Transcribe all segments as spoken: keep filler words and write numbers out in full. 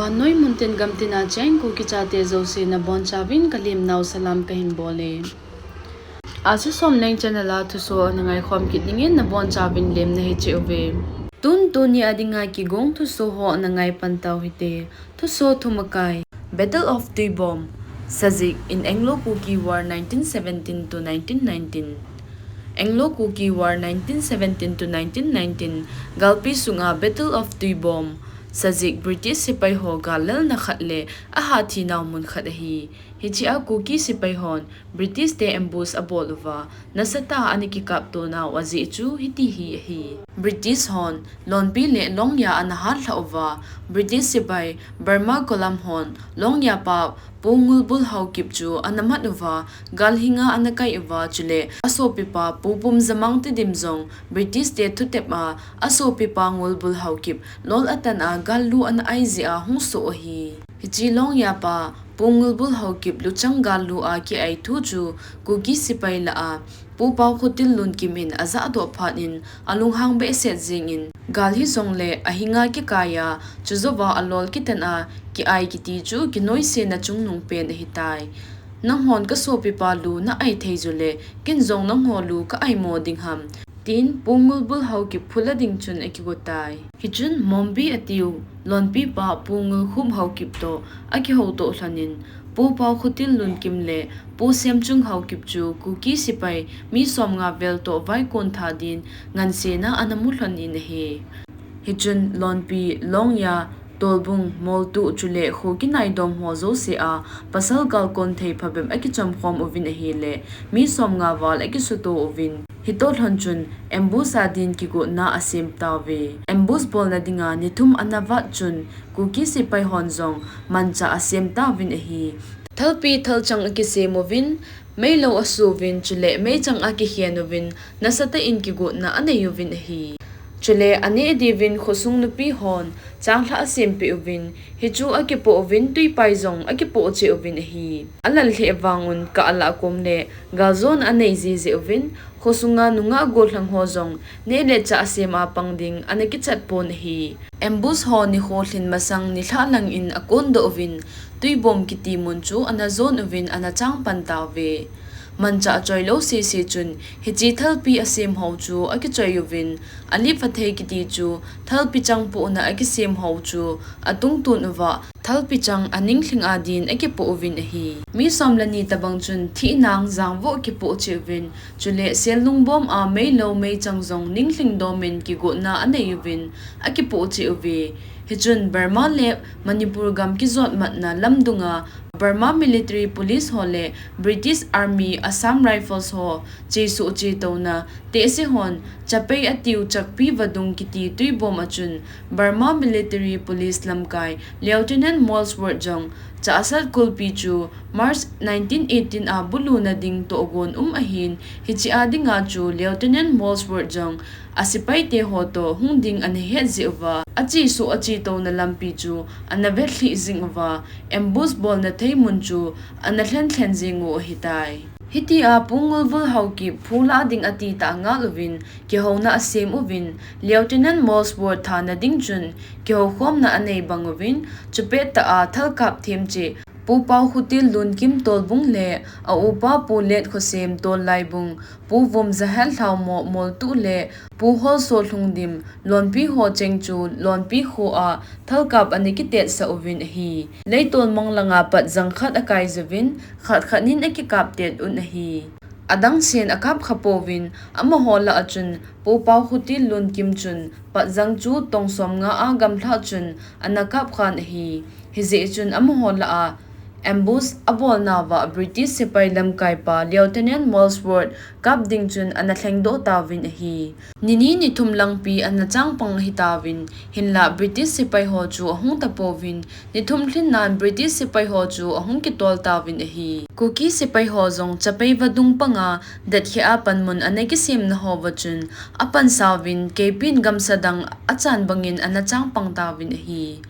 Noi muntin gamtina cheng Kuki chate jouse nabonchauvin kalemnau salam kahin bole. Asia Somleng channel a thuso nangai khom kit dingin nabonchauvin lemna hiche uve. Tun tuni a dinga kigong thuso ho nangai pan tau hite. Thuso thumakai. Battle of Tuibong. Sajik in Anglo-Kuki War nineteen seventeen to nineteen nineteen. Anglo-Kuki War nineteen seventeen to nineteen nineteen, galpi sunga Battle of Tuibong, Sajik British sepai ho gal lelna khat le ahathi nau mun khat ahi. Hichea Kuki sepai hon British te ambush abol uva, nasatah a ana kikapto nau ajeh chu hiti hi ahi. British hon Lonpi le Longya ana hatlha uva, British sepai Burma Kolam hon Longya pa Pu Ngulbul Haokip chu ana mat uva, gal hinga ana kai uva, chule asopipa Pu Pumzamang Tedim jong British te thutep a, asopipa Ngulbul Haokip lol atan a gal lu ana ai jeh a hung soh ahi. Hiche Longya pa Pu Ngulbul Haokip luchang gal lu a kiai thu chu Kuki sepai lah a Pu Paokhotil Lunkim in ajah doh phat in alunghang behseh jeng in, gal hijongle ahinga kikai a, chujouva alol kitan a kiai kiti chu kinoise na chungnung pen ahitai. Nanghon kasopipa lu na ai thei joule, ken jong nangho lu ka ai mo ding ham, tin Pu Ngulbul Haokip phula ding chun akigo tai. Hichun Mombi atiu Lonpi pa Pu Ngulkhup Haokip toh akihoutoh lhon in, Pu Paokhotil Lunkim le Pu Semchung Haokip chu Kuki sepai mi somnga vel toh vaikon tha din ngansena ana mu lhon in ahi. Hichun Lonpi, Longya, Tolbung, Moltu chule kho kinaidom ho jouse a pasal galkon thei phabep akichom khom uvin ahile, mi somnga val akisuto uvin, hitoh lhon chun ambush a din kigotna asem tauve. Ambush bolna dinga ni thum ana vat chun Kuki sepai hon jong manchah asem tauvin ahi. Thalpi thalchang akisem uvin, meilou asu uvin, chule meichang akikhen uvin, nasatah in kigotna anei uvin ahi. Chule aneh diuvin khosung nupi hon changlhah asempeh uvin, hichu akipoh uvin, tuipai jong akipoh cheh uvin ahi. Alal lheh vang un kah alah kom le galjona anei jiji uvin, khosunga nungah gollhang ho jong neh le chah asem a pang ding ana kichat pon ahi. Ambush ho nikho lhin masang nilhah lang in akondoh uvin, Tuibong kiti mun chu ana jon uvin ana chang pan tauve. Manchah achoilou sese chun hiche thalpi asem ho chu akichoi uvin, alip phathei kiti chu thalpi chang pohna akisem ho chu atungtun uva, thalpi chang aninglhing a din akipoh uvin ahi. Mi som le ni tobang chun thihnang jangvoh kipoh cheh uvin, chule sel lungbom a meilou meichang jong ninglhing domin kigotna anei uvin akipoh cheh uve. Hichun Burma le Manipur gam kijot matna lamdunga Burma Military Police ho le British Army Assam Rifles ho chesuh chetouna tehse hon Chapei atiu Chakpi vadung kiti tuibom a chun Burma Military Police lamkai Lieutenant Molesworth jong Chassad kulpi chu March nineteen eighteen a buluna ding tohgon um ahin, hiche a dinga chu Lieutenant Molesworth jong asepaite ho toh hung ding ana het jeh uva, achesuh achetouna lampi chu ana vetlhih jing uva, ambush bolna thei mun chu ana lhenlhen jing u ahitai. Hitia Pu Ngulbul Haokip phulah ding ati tah ngal uvin, kihouna asem uvin, Lieutenant Molesworth thana ding chun kihoukhomna anei bang uvin, chupet tah a thalkap themcheh Pu Paokhutil Lunkim Tolbung le a upa Pu Letkhosem Tollaibung, Pu Vumzahet Lhaomo Moltu le Pu Holso Lhungdim Lonpi ho cheng chu Lonpi kho a thalkap ana kitetsah uvin ahi. Leitol mang langa patjang khat akai jouvin, khat khat nin akikap tet un ahi. Adang sen akap kha pouvin, amaho lah a chun Pu Paokhutil Lunkim chun patjang chu tong somnga a gamlha chun ana kap khan ahi. Hijeh chun amaho lah a ambush abolnauva British sepai lamkaipa Lieutenant Molesworth kap ding chun ana lhengdoh tauvin ahi. Nini nithum langpi ana changpang ahitauvin, hinlah British sepai ho chu ahung tapouvin, nithum lhinnan British sepai ho chu ahung kitol tauvin ahi. Kuki sepai ho jong Chapei vadung panga detkheh a panmun ana kisemna houva chun apansauvin, keipin gamsa dang achan bangin ana changpang tauvin ahi.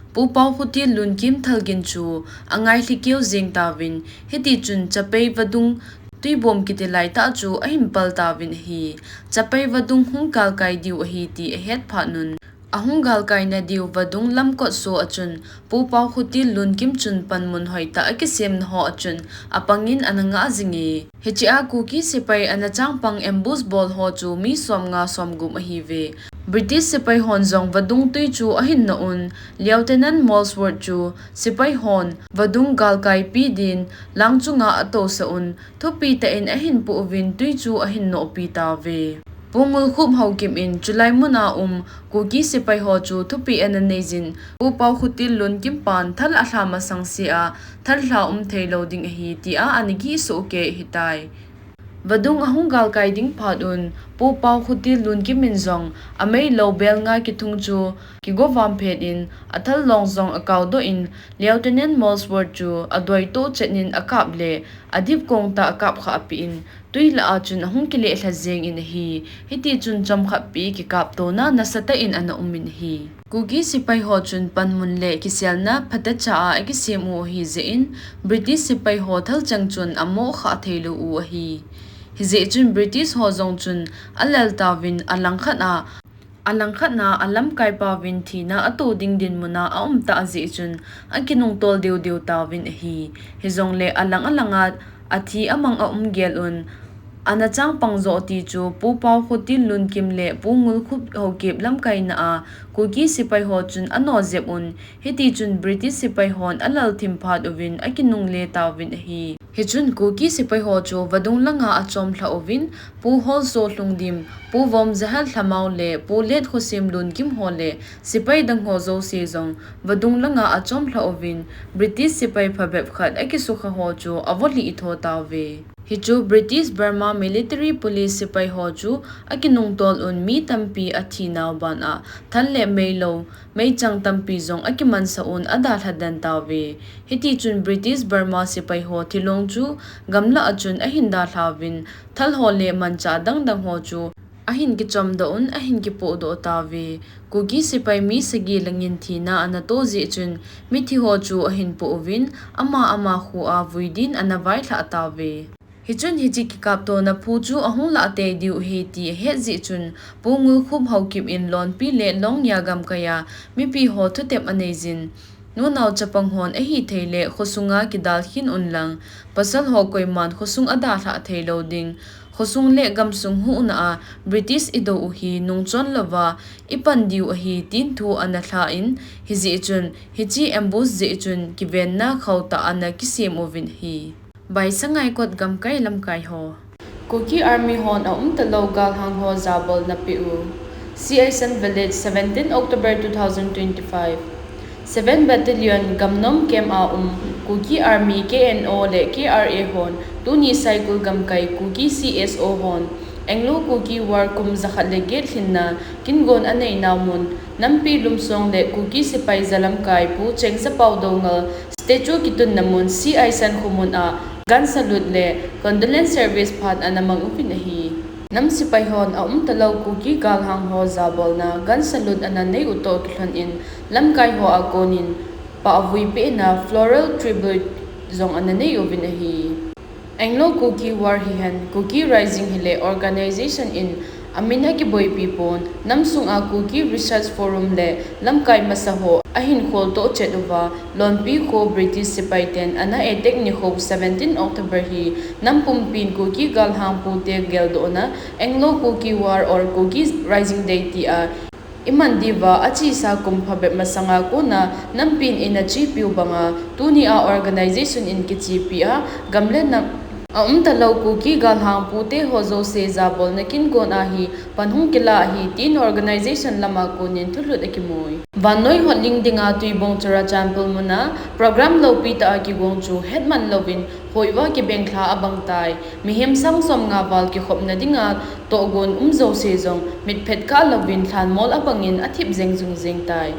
Pu Paokhutil Lunkim thalgin chu angailhi keu jeng tauvin, hitichun Chapei vadung tuibom kiti laitah chu ahin pal tauvin ahi. Chapei vadung hung kalkai diu ahi ti ahet phatnun, Ahung galkai nadiu vadung lamkot so a chun Pu Paokhutil Lunkim chun panmun hoitah a kisemna ho a chun apangin ana ngah jinge. Hichea Kuki sepai ana changpang ambush bol ho chu mi somnga somgup ahiuve. British sepai hon jong vadung tui chu ahin noh un, Lieutenant Molesworth chu sepai hon vadung galkaipi din lang chunga atousah un, thupi tah in ahin pouvin tui chu ahin nohpi tauve. Pu Ngulkhup Haokip in chulai muna um Kuki sepai ho chu thupi ana neijin, Pu Paokhutil Lunkim pan thal alha masang sea thal lha um theilou ding ahi tia ana gihsoh kei ahitai. Vadung ahung galkai ding phat un, Pu Paokhutil Lunkim in jong ameilou bel nga kithung chu kigovam phet in, athal long jong akaodoh in, Lieutenant Molesworth chu adoitoh chet in akap le adip kong tah akap khah apeh in, tui lah a chun ahung kileh lha jengin ahi. Hiti chun chomkhat pi kikaptona nasatah in ana umin ahi. Kuki sepai ho chun panmun le kiselna phatecha a akisem u ahijeh in, British sepai ho thalcheng chun amoh khah theilou u ahi. Hijeh chun British ho jong chun alel tauvin alangkhat a, alangkhat na alamkaipa uvin thina ato ding dinmun a aum tah jeh chun akinungtol deudeu tauvin ahi. Hijongle alang alanga athi amang aum gel un, ana changpang joh ti chu Pu Paokhutil Lunkim le Pu Ngulkhup Haokip lamkaina a Kuki sepai ho chun ano jep un, hiti chun British sepai hon alal thim phat uvin akinungle tauvin ahi. Hichun Kuki sepai ho chu vadung langa achomlha uvin, Pu Holso Lhungdim, Pu Vomjahal Lhamao le Pu Letkhosim Lunkim ho le sepai dang ho jouse jong vadung langa achomlha uvin, British sepai phabep khat akisukha ho chu avolih tho tauve. Hichu British Burma Military Police sepai ho chu akinungtol un mi tampi athinau ban a thal le meilou, meichang tampi jong akimansah un adalha den tauve. Hiti chun British Burma sepai ho thilong chu gamlah a chun ahin dalha uvin, thal ho le manchah dangdang ho chu ahin kichomdoh un ahin kipohdoh tauve. Kuki sepai mi sagi langin thina ana to jeh chun mithi ho chu ahin poh uvin, ama ama kho a vui din ana vailhah tauve. Hichun hiche kikaptona phu chu ahung lah tei diu ahi ti ahet jeh chun Pu Ngulkhup Haokip in lonpi le longya gamkai a mipi ho thutep aneijin, nunao chapang hon ahithei le khosunga kidalkhin unlang, pasal ho koiman khosung adalhah theilou ding, khosung le gamsung huhna a British idou u hi nungchon louva ipan diu ahi tin thu ana lha in, hijeh chun hiche ambush jeh chun kivenna khauhtah ana kisem uvin ahi. Baisangaikot gamkai lamkai ho. Kuki Army hon aumtalou galhang ho jabolna peh u. Siaisang Village, seventeen October two thousand twenty-five. Seven Battalion Gamnom Camp a um Kuki Army, K N O le K R A hon tuni Saikul gamkai Kuki C S O hon Anglo Kuki War kum jakhat le get lhinna kingon anei nau mun, nampi lumsong le Kuki sepai jalamkai Pu Chengzapao Doungel statue kitunna mun Siaisang khomun a gun salute le condolence service phat ana mang uvin ahi. Nam sepai hon aumtalou Kuki galhang ho jabolna gun salute ana nei u toh kilhon in lamkai ho a konin pahvui pehna floral tribute jong ana nei uvin ahi. Anglo Kuki War hihen Kuki Rising hile organization in amin akiboipi pon, namsung a Kuki Research Forum le lamkai masa ho ahin kholtoh chet uva, lonpi kho British sepai ten ana attack nikho seventeen October hi nam pumpin Kuki galhang pute geldohna Anglo Kuki War or Kuki Rising Day tia iman diuva achesa kum phabep masanga kona nampin ina chepiu banga, tunia organization in kichepi a, gam le nam aumtalou Kuki galhang pute ho jouse jabolna kingon ahi pan hung kila ahi, tin organization lama konin thulhut akimui. Vannoi hotling dinga Tuibong Churachandpur muna program loupi tah a kigong chu hetman louvin hoiva kibengthla abangtai. Mihem sang somnga val kikhopna dinga tohgon um jouse jong mitphet kah louvin lhanmol abangin athip jeng jung jengtai.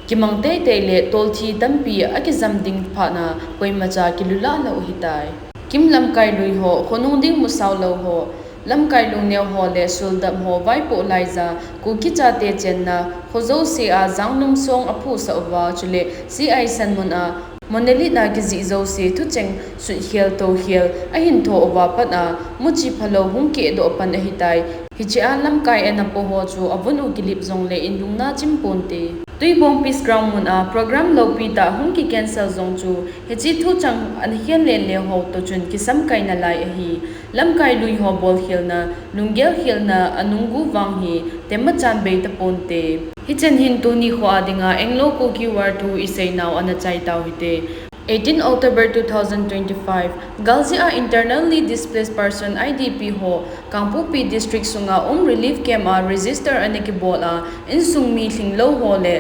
Kimang teitei le tolthi tampi akijam ding phatna koimacha kilulah lou ahitai. Kim lamkai lui ho, khonung ding musao lou ho, lamkai lungneo ho le suldam ho vaipoh laija, Kuki chate chenna kho jouse a jangnum song aphuhsah uva, chule Siaisang mun a monolith a kijih jouse thucheng sutkhel toukhel ahin tho uva pat a muchi phalou hung kehdoh pan ahitai. Hichea lamkai anapo ho chu avun u kilip jongle inlungna chim ponte. Tuibong Peace Ground mun a program loupi tah hung kicancel jong chu hiche thucheng ana khen lele ho toh chun kisamkai nalai ahi. Lamkai lui ho bolkhelna, lunggel khelna anunggu vang hi temachan bei taponte. Hichan hin tuni kho a dinga Anglo Kuki War thu iseinau ana chai tau hite. Eighteen October two thousand twenty-five, galjeh a Internally Displaced Person, I D P, ho Kangpokpi District sunga um relief camp a register ana kibol a, insung mi lhinglou ho le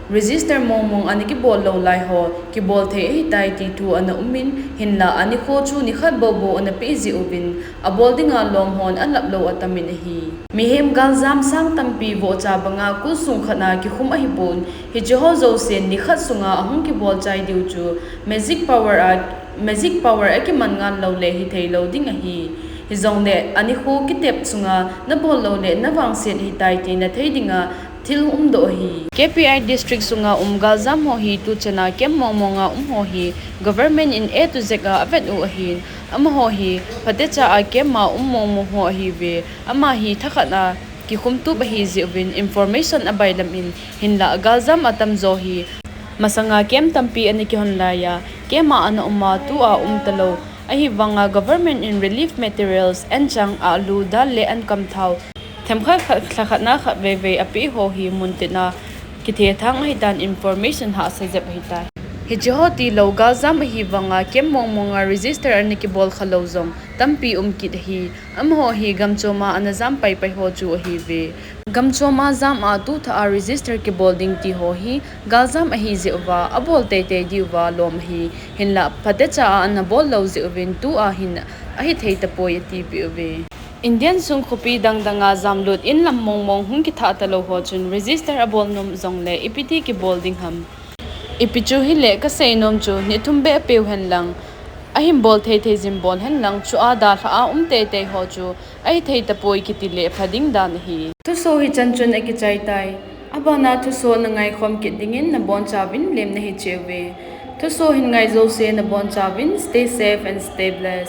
register mongmong ana kibol lou lai ho kibol thei ahitai ti thu ana um in, hinla anikho chu nikhat boubou ana peh jeh uvin, abol dinga lom hon alap lou atamin ahi. Mihem galjam sang tampi vohcha banga kul sung khat a kikhum ahipon, hiche ho jousen nikhat sunga ahung kibol chai diu chu magic power a, magic power akiman ngal lou le hithei lou ding ahi. Hijongle anikho kitep sunga nabol lou le navangset ahitai ti nathei dinga thil umdoh ahi. K P I District sunga um galjam ho hi tuchana camp mongmong a um ho hi government in A to Z a avet u ahin, amaho hi phatecha a camp a um mongmong ho ahiuve, ama hi thakhat a kikhum tup ahi jeh uvin information abailam in, hinla galjam atamjo hi masanga camp tampi ana kihon laiya, camp a ana um a tua um talou ahivanga government in relief materials, anchang, alu, dal le ankam thao, themkhat khat, lhakhat na khat veivei apeh ho hi muntina kithethang ahitan information hahsa jep ahitai. Hiche ho tilou galjam ahivanga camp mongmonga register ana kibol khalou jong tampi um kit ahi. Amaho hi gamchoma ana jam paipai ho chu ahiuve. Gamchoma jam a tuthah a register kibol ding ti ho hi galjam ahi jeh uva abol teitei diuva lom ahi. Hinla phatecha a ana bol lou jeh uvin tua hin ahithei tapoi atipeh uve. Indian sung khopi dangdanga jamlut inlam mongmong hung kithah talou ho chun register abol nom jongle ipiti kibol ding ham? Ipi chu hile kasei nom chu nithum beh peu henlang, ahin bol theithei jin bol henlang, chua dalha a um teitei ho chu ahithei tapoi kiti le pha ding dan ahi. Thuso hichan chun akichai tai. Abana thuso nangaikhom kit dingin nabonchauvin lemna hicheuve. Thuso hin ngai jouse nabonchauvin stay safe and stay blessed.